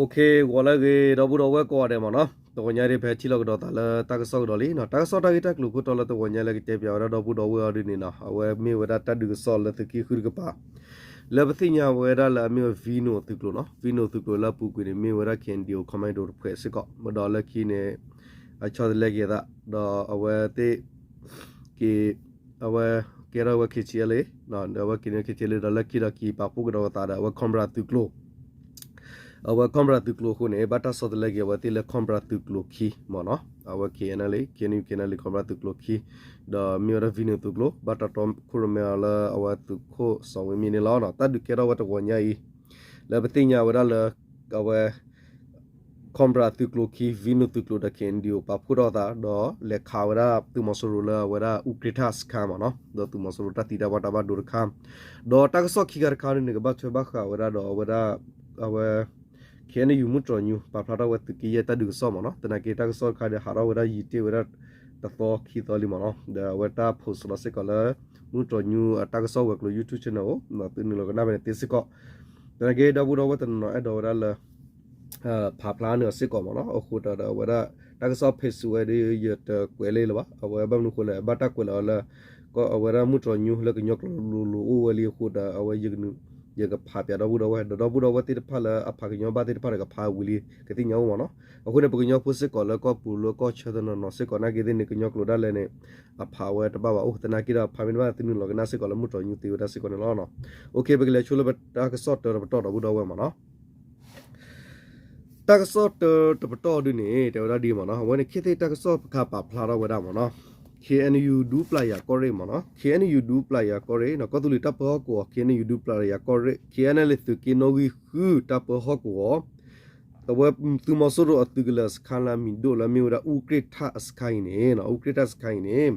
ဂီၤလၢအဂ့ၤ ဒီပုၢ်ဒီဝဲၢ်ကိးဂၤဒဲးမ့ၢ်နီၤ, တဂီၤညါဒ်ဖဲထံၣ်လိာ်ကဒီးသးလၢတၢ်ကစီၣ်ကဒီးလံနီၤ, တၢ်ကစီၣ်တၢ်ဂ့ၢ်တၢ်ကျိၤခိၣ်တီလၢတဂီၤညါလၢကတဲပၠးဝဲဒၣ်ဒီပုၢ်ဒီဝဲၢ်အီၤဒ်န့ၣ်နီၤ, အဝဲမ့ၢ်ဝဲဒၣ်တၢ်ဒုးကစီၣ်လၢသုးက့ဃုတကပၤ လၢပသ့ၣ်ညါဝဲဒၣ်လၢအမ့ၢ်ဝဲ Vino သုးကျိၤနီၤ, Vino သုးကျိၤလၢအပူၤကွံာ်န့ၣ် မ့ၢ်ဝဲဒၣ် K N D O Commando တဖုစ့ၢ်ကီး, ဒီးလၢခံန့ၣ် အဆီတလဲက့ၤအသး, ဒီးအဝဲသ့ၣ်က့ၤ အဝဲကဲထီၣ်ဝဲ K T L A, အဝဲက့ၤန့ၣ် K T L A ဒီးလၢခံဒီးက့ၤပာ်ဖှိၣ်ကဒီးအသးဒီးအဝဲ Cobra သုးကျိၤ အဝဲ Cobra သုးကျိၤအဃိန့ၣ် ဘၣ်တၢ်ဆီတလဲက့ၤအဝဲသ့ၣ်လၢ Cobra သုးကျိၤခံမ့ၢ်နီၤ, အဝဲ K N L A, K N U, K N L A Cobra သုးကျိၤခံ, ဒီးမ့ၢ်ဝဲဒၣ် Vino သုးကျိၤ ဘၣ်တၢ်တီခိၣ်ရိၣ်မဲအီၤလၢအဝဲသုးခိၣ်စီၤဝ့မ့ၢ်န့ၣ်လီၤ. တၢ်ဒုးကဲထီၣ်ဝဲတဂီၤညါအံၤ လၢပသ့ၣ်ညါဝဲဒၣ်လၢ အဝဲ Cobra သုးကျိၤခံ Vino သုးကျိၤဒီး K N D O ပာ်ဖှိၣ်ထီၣ်အသး ဒီးလဲၤခးဝဲဒၣ်သုးမီၤစိရိၤလၢအဝဲဒၣ် အူကြ့ၣ်ထၣ်စခါမ့ၢ်နီၤ, ဒီးသုးမီၤစိရိၤတၢ်သံတၢ်ဘၣ်တၢ်ဘၣ်ဒိတခါ, ဒီးတၢ်ကစီၣ်ခံခါတခါန့ၣ် ကဘၣ်ထွဲဘၣ်ဃးဝဲဒၣ်ဒီးအဝဲဒၣ် အဝဲ K N U မုၢ်တြီၤညူ ပာ်ဖျါထီၣ်ဝဲသုးက့ယဲၢ်တၢ်ဒုးကစီၣ်မ့ၢ်နီၤ, သနာ်က့တၢ်ကစီၣ်တခါဒီးဟးထီၣ်ဝဲဒၣ်ယံာ်တ့ၢ်ဝဲဒၣ်တသီခံသီလံမ့ၢ်နီၤ, ဒီးအဝဲတၢ် post လီၤစ့ၢ်ကီးလၢ မုၢ်တြီၤညူအတၢ်ကစီၣ်ဝဲၤကျိၤ YouTube channel အိၣ်, သုနုာ်လီၤကနၣ်ဖဲန့ၣ်သ့စ့ၢ်ကီး, သနာ်က့ဒီပုၢ်ဒီဝဲၢ်တနီၤနီၤအဲၣ်ဒိးဝဲဒၣ်လၢ ဖးဖျါန့ၢ်အီၤစ့ၢ်ကီးမ့ၢ်နီၤ, အဃိဒီးအဝဲဒၣ် တၢ်ကစီၣ် post ဝဲဒီး ယတကွဲးလၢလၢၤဘၣ်, အဝဲဘၣ်မနုၤအဃိလဲၣ် ဘၣ်တၢ်ကွဲးလီၤအီၤလၢ အဝဲဒၣ်မုၢ်တြီၤညူလၢကညီကျိာ်လိၤလိၤအိၣ်ဝဲလံအဃိဒီး အဝဲ ယကဖးပၠးဒီပုၢ်ဒီဝဲၢ် ဒီးဒီပုၢ်ဒီဝဲၢ်သ့ၣ်တဖၣ်လၢအဖးကညီဘၣ်သ့ၣ်တဖၣ်ဒီးကဖးဝံၤလံ ကသ့ၣ်ညါအိၣ်မ့ၢ်နီၤ, အဃိန့ၣ် ပကညီဖိစ့ၢ်ကီးလၢကီၢ်ပူၤလၢကီၢ်ဆၢတနီၤနီၤစ့ၢ်ကီးနာ်က့သ့ၣ်န့ၣ် ကညီကျိာ်ဒၣ်လဲာ်န့ၣ် အဖးဝဲတဘၣ်ဘၣ်အိၣ်, သနာ်က့ဒီးဖးမ့ၢ်တဘၣ် သုနုာ်လီၤကနၣ်စ့ၢ်ကီးလၢမုၢ်တြီၤညူသ့ဝဲဒၣ်စ့ၢ်ကီးန့ၣ်လီၤ. ပကလဲၤဆိလၢပတၢ်ကစီၣ်တၢတပတီၢ်ဒီပုၢ်ဒီဝဲၢ်မ့ၢ်နီၤ တၢ်ကစီၣ်တၢတပတီၢ်ဒ်န့ၣ် တဲဝဲဒၣ်ဒ်မ့ၢ်နီၤ, အဝဲန့ၣ်ခ့သ့ၣ်တၢ်ကစီၣ်ပကးပာ်ဖျါထီၣ်ဝဲဒၣ်မ့ၢ်နီၤ, K N U ဒူပျၢ်ယၤကီၢ်ရ့ၣ်မ့ၢ်နီၤ, K N U ဒူပျၢ်ယၤကီၢ်ရ့ၣ် ကီၢ်သူလ့ၤတၢ်ပၢဟီၣ်ကဝီၤ K N U ဒူပျၢ်ယၤကီၢ်ရ့ၣ် K N L A သုးက့နီၣ်ဂံၢ်ဃုတၢ်ပၢဟီၣ်ကဝီၤ အဝဲသုးမီၤစိရိၤအသုးကလၢၤစခါလၢအမံၤဒိၣ်လၢအမ့ၢ်ဝဲဒၣ် အူကြ့ၣ်ထၣ်စခါအံၤန့ၣ် အူကြ့ၣ်ထၣ်စခါအံၤန့ၣ်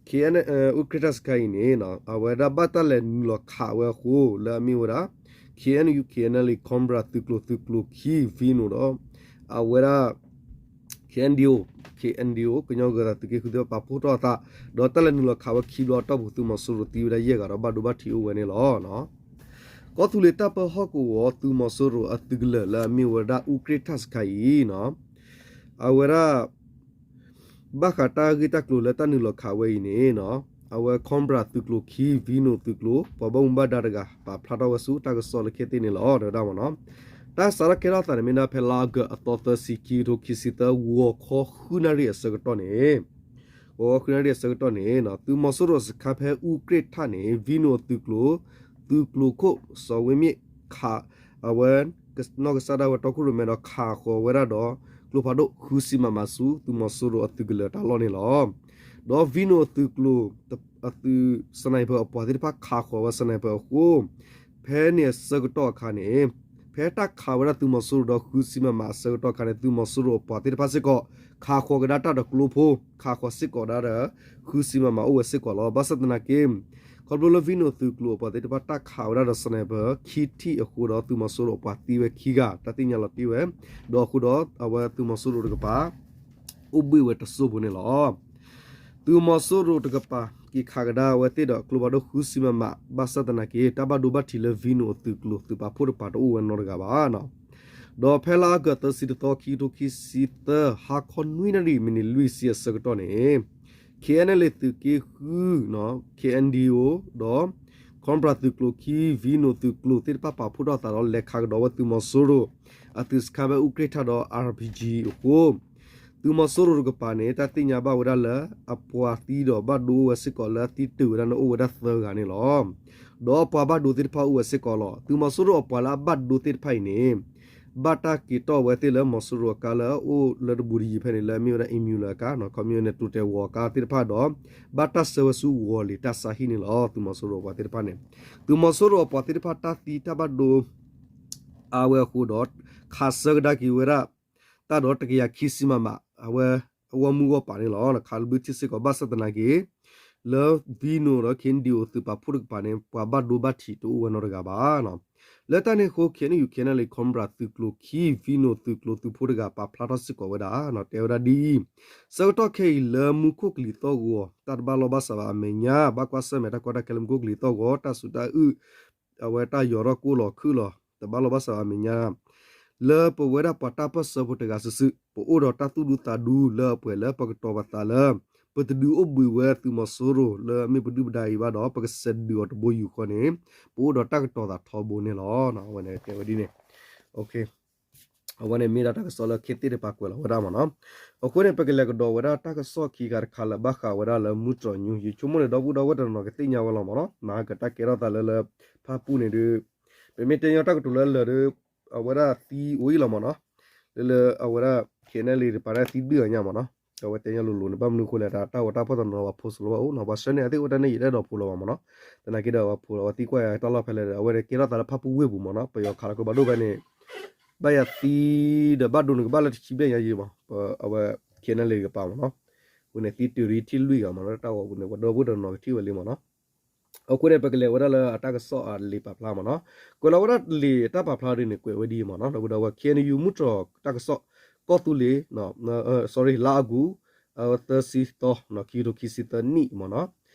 K N အူကြ့ၣ်ထၣ်စခါအံၤန့ၣ် အဝဲဒၣ်ဘၣ်တၢ်လဲၤနုာ်လီၤခးဝဲအဃိ လၢအမ့ၢ်ဝဲဒၣ် K N U K N L A Cobra သုးကျိၤ သုးကျိၤခံ Vino ဒီး အဝဲဒၣ် K N D O K N D O ကညီဂၢၤသးသုးက့ဃုသ့ၣ်တဖၣ်ပာ်ဖှိၣ်ထီၣ်အသး ဒီးတၢ်လဲၤနုာ်လီၤခးဝဲခံဘျီအတီၢ်ပူၤ သုးမီၤစိရိၤသံဝဲဒၣ်ယဲၢ်ဂၤဒီးဘၣ်ဒိဘၣ်ထံးအိၣ်ဝဲန့ၣ်လီၤ. ကီၢ်သူလ့ၤတၢ်ပၢဟီၣ်ကဝီၤ သုးမီၤစိရိၤအသုးကလၢၤလၢအမ့ၢ်ဝဲဒၣ်အူကြ့ၣ်ထၣ်စခါအံၤ အဝဲဒၣ် ဘၣ်ဃးတၢ်ဂ့ၢ်တၢ်ကျိၤလၢတၢ်နုာ်လီၤခးဝဲအံၤန့ၣ် အဝဲ Cobra သုးကျိၤခံ Vino သုးကျိၤ ပှၤဘၣ်မူဘၣ်ဒါတဂၤ ပာ်ဖျါထီၣ်ဝဲဆူတၢ်ကစီၣ်လၢခ့သ့ၣ်န့ၣ်လီၤ တဲဝဲဒၣ်မ့ၢ်နီၤ. တၢ်စးထီၣ်ကဲထီၣ်သးန့ၣ်မ့ၢ်ဒၣ်ဖဲလါအီကူးအသီသၢဆံ ခံကထိခံဆံသၢ ဂီၤခီဃုနၣ်ရံၣ်အဆၢကတီၢ်န့ၣ် ဂီၤခီဃုနၣ်ရံၣ်အဆၢကတီၢ်န့ၣ် သုးမီၤစိရိၤစခါဖဲအူကြ့ၣ်ထၣ်န့ၣ် Vino အသုးကျိၤ သုးကျိၤခိၣ်စီၤဝ့မ့ၣ်ခး အဝဲ နီၢ်ကစၢ်ဒၣ်ဝဲတီခိၣ်ရိၣ်မဲဒီးခးဃီၤဝဲဒၣ်ဒီး ကျိဖးဒိၣ်ဃုဆံ မမ ဆူသုးမီၤစိရိၤအသုးကလၢၤတၢ်လီၢ်န့ၣ်လီၤ. ဒီး Vino အသုးကျိၤ အသုး sniper အပှၤသ့ၣ်တဖၣ်ခးဃီၤဝဲ sniper အဃိ ဖဲန့ၣ်အဆၢကတီၢ်အခါန့ၣ် ဖဲတၢ်ခးဝဲဒၣ်သုးမီၤစိရိၤဒီးဃုဆံ မမ အဆၢကတီၢ်အခါန့ၣ် သုးမီၤစိရိၤအပှၤသ့ၣ်တဖၣ်စ့ၢ်ကီး ခးဃီၤကဒါတၢ်ဒီးကျိဖိ ခးဃီၤစ့ၢ်ကီးဒၣ်ဒီး ဃုဆံ မမ အိၣ်ဝဲစ့ၢ်ကီးလီၤ. ဘၣ်ဆၣ်သနာ်က့ ခီဖျိလၢ Vino သုးကျိၤအပှၤသ့ၣ်တဖၣ်တၢ်ခးဝဲဒၣ်ဒီး sniper ခံထံၣ်အဃိဒီး သုးမီၤစိရိၤအပှၤသံဝဲခံဂၤ တၢ်သ့ၣ်ညါလီၤတံၢ်ဝဲ ဒီးအဃိဒီးအဝဲသုးမီၤစိရိၤတကပၤ အိၣ်ဘှံးဝဲတစိၢ်ဖိန့ၣ်လီၤ. သုးမီၤစိရိၤတကပၤ က့ၤခးကဒါအဝဲသ့ၣ်ဒီးကျိဖးဒိၣ်ဃုဆံ မမ ဘၣ်ဆၣ်သနာ်က့ တၢ်ဘၣ်ဒိဘၣ်ထံးလၢ Vino အသုးကျိၤသုးပာ်ဖှိၣ်တကပၤတအိၣ်ဝဲနီတဂၤဘၣ်. ဒီးဖဲလါအီကူးသၢဆံတသီ ခံကထိခံဆံသၢ ဟါခီနွံနၣ်ရံၣ် မံးနံးလွံၢ်ဆံအဆၢကတီၢ်န့ၣ် K N L A သုးက့ဃု K N D O ဒီး Cobra သုးကျိၤခံ Vino သုးကျိၤသ့ၣ်တဖၣ်ပာ်ဖှိၣ်ထီၣ်သးဒီးလဲၤခးကဒီးဝဲသုးမီၤစိရိၤ အသုးစခါဖဲအူကြ့ၣ်ထၣ်ဒီး R P G အဃိ သုးမီၤစိရိၤတကပၤန့ၣ် တၢ်သ့ၣ်ညါဘၣ်ဝဲဒၣ်လၢ အပှၤသံဒီးဘၣ်ဒိအိၣ်ဝဲစ့ၢ်ကီးလၢအသံတုၤဝဲဒၣ်န့ၣ်အိၣ်ဝဲဒၣ်သၢဂၤန့ၣ်လီၤ. ဒီးပှၤဘၣ်ဒိသ့ၣ်တဖၣ်အိၣ်ဝဲစ့ၢ်ကီးလီၤ. သုးမီၤစိရိၤအပှၤလၢအဘၣ်ဒိသ့ၣ်တဖၣ်အံၤန့ၣ် ဘၣ်တၢ်က့ၤတီၢ်ဝဲသ့ၣ်လၢမီၤစိရိၤအကါလၢအအိၣ်လၢတဘူးတယံၤဖဲန့ၣ် လၢအမ့ၢ်ဝဲဒၣ် Embraer အကါ ခီမ့ၢ်န့ၣ် တိတဲာ်ဝီၤကါသ့ၣ်တဖၣ်ဒီး ဘၣ်တၢ်ဆှၢဝဲဆူဝီၤလ့ၤတၢ်ဆါဟံၣ်န့ၣ်လီၤ. သုးမီၤစိရိၤအပှၤသ့ၣ်တဖၣ်န့ၣ် သုးမီၤစိရိၤအပှၤသ့ၣ်တဖၣ်တၢ်သံတၢ်ဘၣ်ဒိ အါဝဲအဃိဒီး ခးဆၢကဒါက့ၤဝဲဒၣ် တၢ်ဒီးတကယၤခံဆံ မမ အဝဲအဂီၢ်မုၢ်ဂီၢ်ပၤန့ၣ်လီၤ. ခးလၢဘုထံစ့ၢ်ကီး ဘၣ်ဆၣ်သနာ်က့ လၢ Vino ဒီး K N D O သုးပာ်ဖှိၣ်တကပၤန့ၣ် ပှၤဘၣ်ဒိဘၣ်ထံးတအိၣ်ဝဲနီတဂၤဘၣ်. လၢတၢ်န့ၣ်အဃိ K N U K N L A Cobra သုးကျိၤခံ Vino သုးကျိၤသုးဖိတဂၤပာ်ဖျါထီၣ်စ့ၢ်ကီးဝဲဒၣ် တဲဝဲဒၣ်ဒ်အံၤ, ဆၢကတီၢ်ခဲအံၤလၢမူခိၣ်ကလံၤသီၣ်ဂီၤ တၢ်တဘၣ်လိာ်ဘၣ်စးဘၣ်အမဲာ်ညါ ဘၣ်ကွၢ်ဆၢၣ်မဲာ်တၢ်ကီတၢ်ခဲလၢမူခိၣ်ကလံၤသီၣ်ဂီၤ တၢ်စူးတၢ်အုၣ် အဝဲတၢ်ယီၤထီၣ်ကိၣ်လီၤခုၣ်လီၤ တဘၣ်လိာ်ဘၣ်စးဘၣ်အမဲာ်ညါ လၢပဝဲဒၣ်ပှၤတၢ်ပၢၢ်ဆၢဖိတဂၤစုာ်စုာ် ပအိၣ်ဒီးတၢ်သူၣ်ဒူသးဒူလၢအပှဲၤလၢပကတီၤပသးလၢ ပတဒုးအိၣ်ဘှံးဝဲသုးမီၤစိရိၤလၢအမ့ၢ်ပဒုၣ်ပဒါအံၤဘၣ်ဒီး ပကစဲးဒုးအီၤတဘိယူၢ်ဃီန့ၣ် ပအိၣ်ဒီးတၢ်ကတီၤသးထီဘိန့ၣ်လီၤ. အဝဲန့ၣ်တဲဝဲဒ်န့ၣ် အဝဲန့ၣ်မ့ၢ်ဒၣ်တၢ်ကစီၣ်လၢခ့သ့ၣ်တပာ်ကွဲးလီၤဝဲဒၣ်မ့ၢ်နီၤ. အဃိန့ၣ် ပကလဲၤကဒီးဝဲဒၣ်တၢ်ကစီၣ်ခံခါတခါလၢဘၣ်ဃးဝဲဒၣ်လၢမူတြီၢ်ညူ ယဆိကမိၣ်န့ၣ် ဒီပုၢ်ဒီဝဲၢ်တနီၤကသ့ၣ်ညါဝဲလီၤမ့ၢ်နီၤ. မဟါကတၢ်ကဲထီၣ်သးလၢလၢ ဖၣ်ပူၣ်န့ၣ်ဒီး ပမ့ၢ်တဲညီတၢ်ကတိၤလၢလၢာ်ဒီး အဝဲဒၣ်သံအိၣ်အံၤလီၤမ့ၢ်နီၤ. လၢလၢအဝဲဒၣ် ခဲနဲလံ တပာ်ဒၣ်သံဒုၣ်အညါမ့ၢ်နီၤ. အဝဲတဲညီလိၤလိၤန့ၣ် ဘၣ်မနုၤအဃိလဲၣ် တၢ်ဂီၤတၢ်ဖီၣ်တနီၤပှၤ post လီၤဘၣ်အိၣ်နီၤ ပှၤဆှၢန့ၢ်အသ့ၣ်အိၣ်တၢ်န့ၣ် ယတအဲၣ်ဒိးဖိလီၤဘၣ်မ့ၢ်နီၤ. သနာ်က့ဒီးပှၤဖိလီၤ ပှၤသံကွၢ်ယၤတၢ်လီၢ်ဖဲလဲၣ်ဒီး အဝဲန့ၣ်ကဲထီၣ်သးလၢဖၣ်ပူၣ်ဝ့ၢ်ပူၤမ့ၢ်နီၤ. ပယီၤခးလီၤကျိဖးဒိၣ်ဖဲန့ၣ် ဘၣ်ယၤသံဒီးဘၣ်ဒိန့ၣ်ကဘၣ်လၢတဆံဘျဲၣ်ညါယံၤမ့ၢ် အဝဲ ခဲနဲလံ ကပၤမ့ၢ်နီၤ. အဃိန့ၣ်သံတုၤရံထံၣ်လွံၢ်ဂၤမ့ၢ်နီၤ တၢ်ဂီၤပူၤန့ၣ် ပှၤဒီပုၢ်ဒီဝဲၢ်တနီၤကထံၣ်ဝဲလံမ့ၢ်နီၤ. အဃိန့ၣ် ပကလဲၤဝဲဒၣ်လၢအတၢ်ကစီၣ်အလံာ်ပာ်ဖျါမ့ၢ်နီၤ. ကွဲးလီၤဝဲဒၣ်လံာ်တၢ်ပာ်ဖျါဒ်န့ၣ် ကွဲးဝဲဒ်အံၤမ့ၢ်နီၤ. ဒီးဝဲဒၣ်ဝဲ ခဲအံၤယူၢ်မူတြီၢ်တၢ်ကစီၣ် ကီၢ်သူလ့ၤ sorry လါအီကူး သၢဆံသီ ခံကထိခံဆံသၢနံၣ်မ့ၢ်နီၤ.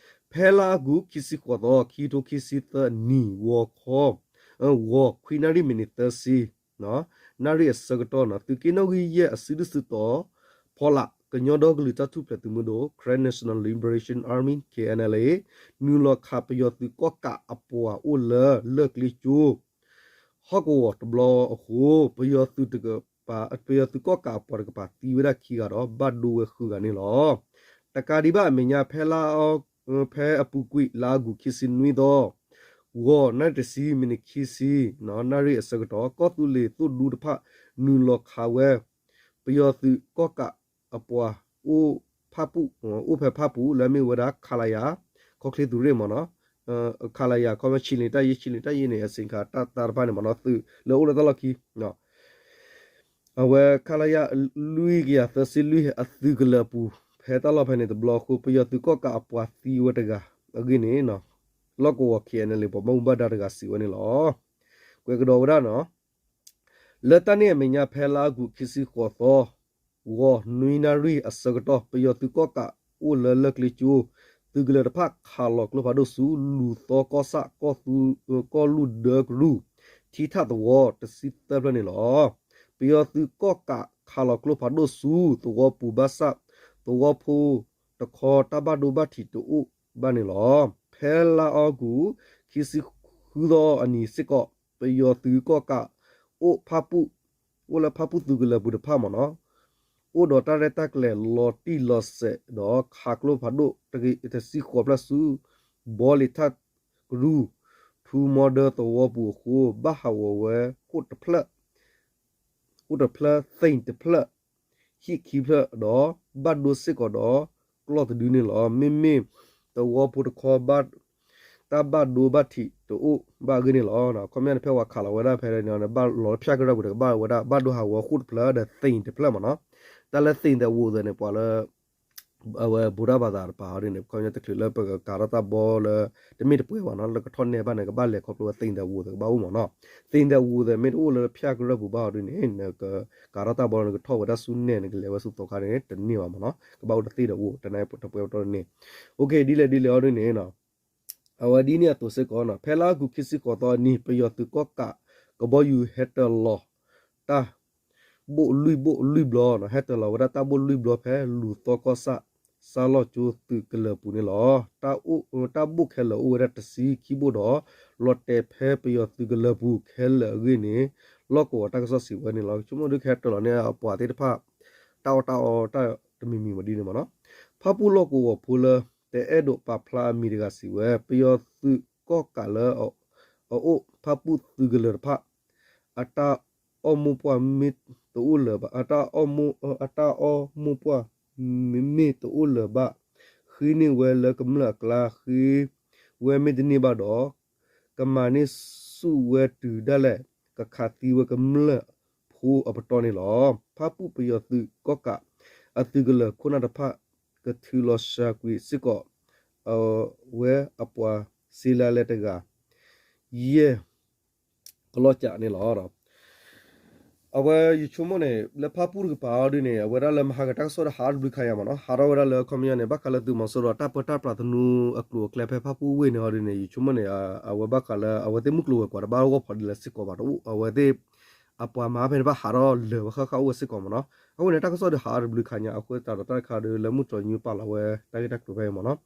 ဖဲလါအီကူး ခံဆံဃိးသီ ခံကထိခံဆံသၢနံၣ် ဂီၤခီ ဂီၤခွံနၣ်ရံၣ်မံးနံးသၢဆံ နၣ်ရံၣ်အဆၢကတီၢ်နီၤ သုးက့နီၣ်ဂံၢ်ယဲၢ်အစုဒုၣ်စုတီၤ ဖီလာ် ကညီဒီကလုာ်တၢ်ထူၣ်ဖျဲးသုးမုၢ်ဒိၣ် Karen National Liberation Army ခဲအံၤ နုာ်လီၤခးပယီၤသုးကီၣ်ကးအပှၤအိၣ်လၢလၢၢ်ကျ့ကၠိ ဟီၣ်ကဝီၤတဘျီအဃိ ပယီၤသုးတကပၤ ပယီၤသုးကီၣ်ကးအပှၤတကပၤသံဝဲဒၣ်ခံဂၤဒီး ဘၣ်ဒိဝဲဃုဂၤန့ၣ်လီၤ. တကးဒံးဘၣ်အမဲာ်ညါ ဖဲလါ ဖဲအပူၤကွံာ် လါအီကူးခံဆံနွံသီ ဂီၤနၣ်ရံၣ်တဆံ မံးနံးခံဆံ နၣ်ရံၣ်အဆၢကတီၢ် ကီၢ်သူလ့ၤသိၣ်ဒူတဖၣ် နုာ်လီၤခးဝဲ ပယီၤသုးကီၣ်ကးအပှၤ အိၣ်ဖၣ်ပူၣ် အိၣ်ဖဲဖၣ်ပူၣ် လၢအမ့ၢ်ဝဲဒၣ် ခလရ ခီချ့သုးရ့ၣ်မ့ၢ်နီၤ ခလရ ခီမ့ၢ် ခြေလျင်တပ်ရင်း ခြေလျင်တပ်ရင်းန့ၣ် အဆ့ၣ်ကၤတၢ်သးတဖၣ်န့ၣ်မ့ၢ်နီၤ သုးလၢအိၣ်လၢတၢ်လီၢ်ခံ အဝဲ ခလရ လွံၢ်ကယၤသၢဆံလွံၢ် အသုးကလၢၤအပူၤ ဖဲတၢ်လီၢ်ဖဲန့ၣ်တဘျီအဃိ ပယီၤသုးကီၣ်ကးအပှၤသံဝဲတဂၤအဂ့ၢ်န့ၣ် လီၢ်ကဝီၤ ခဲအံၤ ပှၤဘၣ်မူဘၣ်ဒါတဂၤစံးဝဲန့ၣ်လီၤ. ကွဲးကဒီးဝဲဒၣ်နီၤ လၢတၢ်န့ၣ်အမဲာ်ညါ ဖဲလါအီကူးခံဆံဃိးသီ ဂီၤနွံနၣ်ရံၣ်အဆၢကတီၢ် ပယီၤသုးကီၣ်ကးအိၣ်လၢလၢၢ်ကျ့ကၠိ သုးကလၢၤတဖၣ်ခးလီၤကျိဖးဒိၣ်ဆူ လူၢ်သီကီၢ်ဆၣ် ကီၢ်သူ ကီၢ်လူၢ်ဒၢကရူၢ် ထံထၣ်သဝီတဆံသၢဖျၢၣ်န့ၣ်လီၤ. ပယီၤသုးကီၣ်ကးခးလီၤကျိဖးဒိၣ်ဆူ သဝီပူၤဘၣ်ဆၣ် သဝီဖိတခီတၢ်ဘၣ်ဒိဘၣ်ထံးတအိၣ်ဘၣ်န့ၣ်လီၤ. ဖဲလါအီကူး ခံဆံဃုသီအနံၤစ့ၢ်ကီး ပယီၤသုးကီၣ်ကး အိၣ်ဖၣ်ပူၣ် အိၣ်လၢဖၣ်ပူၣ်သုးကလၢၤပူၤတဖၣ်မ့ၢ်နီၤ အိၣ်ဒီးတၢ်ရဲၣ်တၢ်ကျဲၤလီၤတံၢ်လီၤဆဲးဒီးခးကျိဖးဒိၣ်တဆံဃိးဖျၢၣ်ဆူ ဘီလ့ၤထၣ်ကရူၢ် ထူမီဒၢသဝီပူၤအဃိ ဘၣ်ဟးဂီၤဝဲဃိၣ်တဖျၢၣ် ဃိၣ်တဖျၢၣ် သ့ၣ်တဖျၢၣ် ဟံၣ်ခံဖျၢၣ်ဒီး ဘၣ်ဒိစ့ၢ်ကီးဒီးကျီၢ်တဒုန့ၣ်လီၤ. မ့မ့ၢ်သဝီဖိတခီ တၢ်ဘၣ်ဒိဘၣ်ထံးတအိၣ်ဘၣ်အဂ့ၢ်န့ၣ်လီၤ. ခီပညီန့ၣ် ဖဲပှၤခးလီၤဝဲဒၣ်ဖဲန့ၣ် ဘၣ်လီၤလၢဖၠၣ်ကရၢၢ်ပူၤဒီး ကဘၣ်ဝဲဒၣ် ဘၣ်ဒိဟးဂီၤဃိၣ်တဖျၢၣ်ဒီးသ့ၣ်တဖျၢၣ်မ့ၢ်နီၤ. တၢ်လၢသ့ၣ်တဝူးသ့ၣ်န့ၣ် ပှၤလၢ အဝဲဗုဒ္ဓဘာသာတပၤဟီဒ်န့ၣ် ခီပညီတချုးလၢပကကၤထီၣ်တၢ်ဘီလၢ တမ့ၢ်တပှဲၤဘၣ်နီၤ လၢကထီၣ်နဲဘၣ်န့ၣ် ကဘၣ်လဲၤခီဖျိဝဲသ့ၣ်တဝူးသ့ၣ်ကဘၣ်အိၣ်မ့ၢ်နီၤ. သ့ၣ်တဝူးသ့ၣ်မ့ၢ်တအိၣ်လၢဖၠၣ်ကရၢၢ်ပူၤဘၣ်ဟီဒ်န့ၣ် နကကၤထီၣ်တၢ်ဘီလၢနကထီၣ်ဝဲဒၣ်ဆူနဲၣ် နကလဲၤဝဲဆူသီခါန့ၣ် တန့ၢ်ဘၣ်မ့ၢ်နီၤ ကဘၣ်အိၣ်တသ့ၣ်တဝူး တနၢ်တပှဲၤပတီၢ်တန့ၢ်. အဒ်လဲၣ်ဒ်လဲၣ်ဟီဒ်န့ၣ် အဝဲဒ်န့ၣ်အသိးစ့ၢ်ကီးနီၤ ဖဲလါအီကူးခံဆံဃိးသီအနံၤ ပယီၤသုးကီၣ်ကး ကဘီယူၤဟဲတၢၤလီၤ တၢ် ဘိၣ်လွံၢ်ဘိၣ်လွံၢ်ဘျီနီၤ ဟဲတၢၤလီၤဝဲဒၣ်တၢ်ဘိၣ်လွံၢ်ဘျီဖဲ လူၢ်သီကီၢ်ဆၣ် စၢ်လီၢ်ကၠိသုးကလၢၤပူၤန့ၣ်လီၤ. တၢ်ဘိၣ်ခဲလၢာ်အိၣ်ဝဲဒၣ်တဆံခံဘိၣ်ဒီး လီၤတဲာ်ဖဲပယီၤသုးကလၢၤပူၤခဲလၢာ်အဂ့ၢ်န့ၣ် လီၢ်ကဝီၤတၢ်ကစီၣ်စံးဝဲန့ၣ်လီၤ. ဆိကမိၣ်ဒုးကဟဲတၢၤလီၤန့ၢ်အပှၤသ့ၣ်တဖၣ် တၢ်အီၣ်တၢ်အီတၢ်တမံၤမံၤမးဒ်န့ၣ်မ့ၢ်နီၤ. ဖၣ်ပူၣ်လီၢ်ကဝီၤဖိလၢ တအဲၣ်ဒိးပာ်ဖျါအမံၤတဂၤစံးဝဲ ပယီၤသုးကီၣ်ကးလၢ အအိၣ်ဖၣ်ပူၣ်သုးကလၢၤတဖၣ် အတၢ်အီၣ်မိၢ်ပှၢ်မ့ၢ်တအိၣ်လၢၤဘၣ် အတၢ်အီၣ်မိၢ်ပှၢ်မ့ၢ်တအိၣ်လၢၤဘၣ် ဃ့န့ၢ်ဝဲလၢကမျၢၢ်အကျါ ဃ့ဝဲမ့ၢ်တန့ၢ်ဘၣ်ဒီး ကမၤန့ၢ်ဆူၣ်ဝဲတုၤဒၣ်လဲာ် ကခးသံဝဲကမျၢၢ်ဖိအပတီၢ်န့ၣ်လီၤ. ဖၣ်ပူၣ်ပယီၤသုးကီၣ်ကး အသုးကလၢၤခိၣ်နၢ်တဖၣ် ကထုးလီၤစှၤကွံာ်စ့ၢ်ကီး အဝဲအပှၤစ့လါလဲတဂၤ ယဲၢ် ကလီၢ်ကးန့ၣ်လီၤ. အဝဲယဆိကမိၣ်န့ၣ် လၢဖၣ်ပူၣ်တကပၤအီၤဒ်န့ၣ် အဝဲဒၣ်လၢမဟါကတၢ်ကစီၣ်ဒီးဟးတဘျုးခါယၤမ့ၢ်နီၤ ဟးထီၣ်ဝဲဒၣ်လၢခီပညီန့ၣ် ဘၣ်ဃးလၢသုးမီၤစိရိၤတၢ်ပၢတၢ်ပြးသနူအကျိၤအကျဲဖဲဖၣ်ပူၣ်ဝ့ၢ်န့ၣ်အီၤဒ်န့ၣ် ယဆိကမိၣ်န့ၣ် အဝဲဘၣ်ဃးလၢအဝဲသ့ၣ်မုၢ်ကျိၤဝဲၤကွာ်တဘၣ်ဂီၢ်ဖီဒ်လဲၣ်စ့ၢ်ကီးဘၣ်တအိၣ် အဝဲသ့ၣ် အပှၤမၤဖဲန့ၣ်ဘၣ်ဟးထီၣ်လၢာ်ဝဲဃၣ်ဃၣ်အိၣ်ဝဲစ့ၢ်ကီးမ့ၢ်နီၤ. အဃိန့ၣ် တၢ်ကစီၣ်ဒီးဟးအီၤတဘျုးခါညါ အဃိသတးဒီးတၢ်တခါဒီးလၢမုၢ်တြီၤညူပာ်လီၤဝဲတၢ်ဂ့ၢ်တၢ်ကျိၤဖဲအံၤမ့ၢ်နီၤ.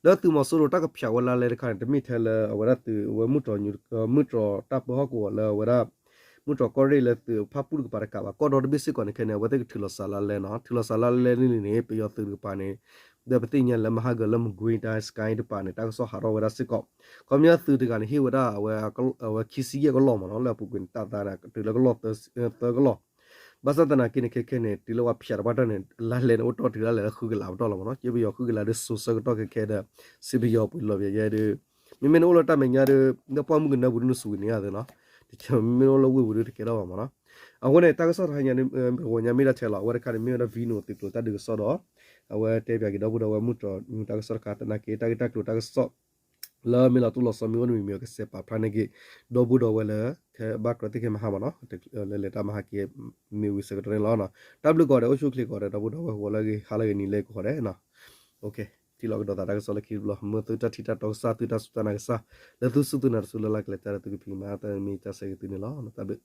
လၢသုးမီၤစိရိၤတၢ်ကဖၠးဝဲလါလဲတခါန့ၣ် တမ့ၢ်ထဲလၢအဝဲဒၣ်သုးအဝဲမုၢ်တြီၤညူ မုၢ်တြီၤတၢ်ပၢဟီၣ်ကဝီၤလၢအဝဲဒၣ် မုၢ်တြီၤကီၢ်ရ့ၣ်လၢသုးဖၣ်ပူၣ်တကပၤတကးဘၣ် ကီၢ်ဒီတဘ့ၣ်စ့ၢ်ကီးန့ၣ်ခဲန့ၣ် အဝဲသ့ၣ်ကထုးလီၤစးလါလဲနီၤ. ထုးလီၤစးလါလဲန့ၣ်န့ၣ် ပယီၤသုးတကပၤန့ၣ် ဒီးပသ့ၣ်ညါလၢမဟါဂၤလၢမကွ့ၤတိုင်း စကဲတပၤန့ၣ် တၢ်ကစီၣ်ဟးထီၣ်ဝဲဒၣ်စ့ၢ်ကီး. ခီပညီသုးတဂၤန့ၣ် ဟ့ၣ်ဝဲဒၣ်အဝဲ အဝဲခံဆံယဲၢ်ကလီၢ်မ့ၢ်နီၤ လၢအပူၤကွံာ်န့ၣ် တၢ်သးန့ၣ် တုၤလၢကလီၢ်သၢကလီၢ်. ဘၣ်ဆၣ်သနာ်က့န့ၣ် ခဲခဲန့ၣ် တုၤလၢပှၤဖၠးတပှၢ်တၢၢ်န့ၣ် လါလဲန့ၣ် အိၣ်တီၢ်တုၤဒၣ်လဲာ်လၢဃုကလးပတီၢ်လီၤမ့ၢ်နီၤ. က့ပယီၤဃုကလးဒီးစိၤဆၢကတီၢ်ခဲခဲဒီး စံးပယီၤပှ့ၤလီၤပယီၤယဲဒုး မ့မ့ၢ်နအိၣ်လၢတၢ်မဲာ်ညါဒီး လၢပှၢ်မုၢ်ကနၢပူၤဒုးနစူးကန့ၢ်အသးနီၤ. တမ့ၢ်နအိၣ်လၢဝ့ၢ်ပူၤဒုးတကဲထီၣ်ဘၣ်မ့ၢ်နီၤ. အဃိန့ၣ် တၢ်ကစီၣ်တဟါညါန့ၣ် ပဂီၤညါမ့ၢ်ဒၣ်ထဲလီၤ. အဝဲတခါန့ၣ် မ့ၢ်ဝဲဒၣ် Vino သုးကျိၤတၢ်ဒုးကစီၣ်ဒီး အဝဲတဲပၠးက့ၤဒီပုၢ်ဒီဝဲၢ်မုၢ်တြီၤညူတၢ်ကစီၣ်တခါ သနာ်က့ တၢ်ဂ့ၢ်တၢ်ကျိၤတၢ်ကစီၣ် လၢမ့ၢ်လီၤတိၢ်လီၤဆီမ့ၢ်အိၣ်န့ၣ်မ့ၢ်မ့ၢ်ကစဲးပာ်ဖျါန့ၢ်က့ၤ ဒီပုၢ်ဒီဝဲၢ်လၢ ခဲဘၣ်ကြၢးသ့ၣ်ခဲမဟါမ့ၢ်နီၤ. လၢလဲၤတၢ်မဟါက့ၤ မ့ၢ်ဝံၤဆၢကတီၢ်န့ၣ်လီၤ. တၢ်ဘျုးကိးဂၤဒဲး အိၣ်ဆူၣ်အိၣ်ချ့ကိးဂၤဒဲး ဒီပုၢ်ဒီဝဲၢ် ဂီၤလၢအဂ့ၤ ဟါလၢအဂ့ၤ နံၤလၢအဂ့ၤကိးဂၤဒဲးနီၤ. ထံၣ်လိာ်ကဒီးသးတၢ်ကစီၣ်လၢခံတဘျီ မ့ၢ်သုတၢ်ထံၣ်တၢ်တီကစၢ် သုတၢ်စူၢ်တၢ်နာ်ကစၢ် လၢသုစူၢ်သုနာ်တစူၢ်လၢ်လၢ်ကလဲၤတၢ်ဒီးသုကဖံးကမၤ တၢ်မ့ၢ်တၢ်ဆၢဂ့ၤသုန့ၣ်လီၤ. တၢ်ဘျုး